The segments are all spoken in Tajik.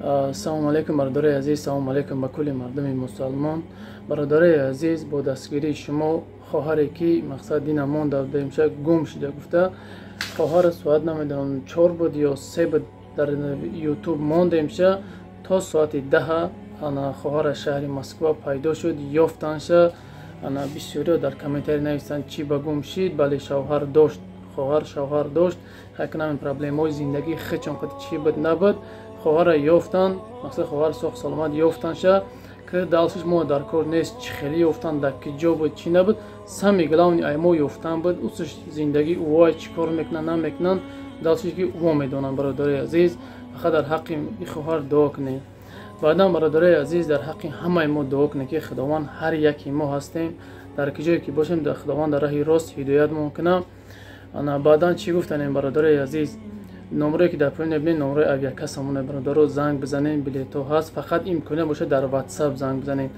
Салому алейкум, бародарои азиз, салому алейкум ба кулли мардуми мусалмон. Бародарои азиз, бо дастгирии шумо хоҳаре ки мақсад дина монда буда, гум шуда гуфта, хоҳар соат намедонам 4 буд ё 3 буд, дар ютуб мондемша то соати 10 ана хоҳар шаҳри Москва пайдо шуд, ёфтанша. Ана бисёриҳо дар комментарий нависанд, чӣ ба гум шид. Бале, шавҳар дошт, хоҳар шавҳар дошт, ҳакнами проблемаҳои зиндагӣ хечон қати чӣ буд набуд, хоҳарра ёфтанд, мақсад хоҳар соҳ саломат ёфтанша, ки дальше ш мо дар кор нест, чӣ хеле ёфтанд, дар ки ҷо буд, чӣ набуд. Самый главный ай мо ёфтан буд. Усш зиндагӣ увай чӣ кор мекунанд, намекунанд, дальше ш ки уво медонанд. Бародарои азиз, фақат дар ҳаққи и хоҳар дуо кунед. Баъдан, бародарои азиз, дар ҳаққи ҳамаи мо дуо кунед, ки Худованд ҳар яке мо ҳастем, дар ки ҷое ки бошем, дар Худованд дар раҳи рост ҳидоятмон кунам. Ана баъдан чӣ гуфтанем, бародарои азиз? Номрое ки дар поён мебинед, номрои авиакассамона, бародаро, занг бизанед, билетҳо ҳаст. Фақат имконият бошад, дар Ватсап занг бизанед.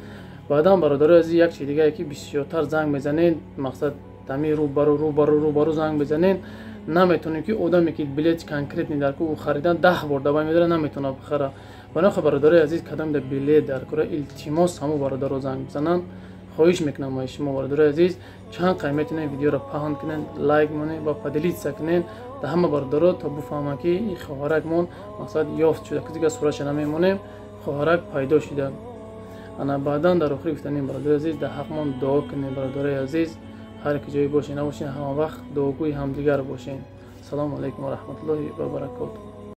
Баъдан, бародарои азиз, як чиз дигае, ки бисёртар занг мезанед, мақсад дами рӯбару рӯбару рӯбару занг мезанед, наметонем, ки одаме ки билет конкретный дар ку харидан 10 бор давай медора, наметонад бихара. Банохо, бародарои азиз, кадом да билет дар кора, илтимос, ҳамо бародаро занг бизананд, хоҳиш мекунам аз шумо. Бародарои азиз, чанд қай метонед, видеоро паҳн кунед, лайк монед ва поделиться кунед да ҳама бародаро, то буфаҳманд, ки ин хоҳаракмон мақсад ёфт шуда. Дигар суратша намемонем, хоҳарак пайдо шуда. Ана баъдан дар охири гуфтанем, бародарои азиз, дар ҳақмон дуо кунед. Бародарои азиз, ҳар ки ҷое бошед, набошед, ҳама вақт дуогӯи ҳамдигар бошед. Салому алайкум ва раҳматуллоҳи ва баракоту.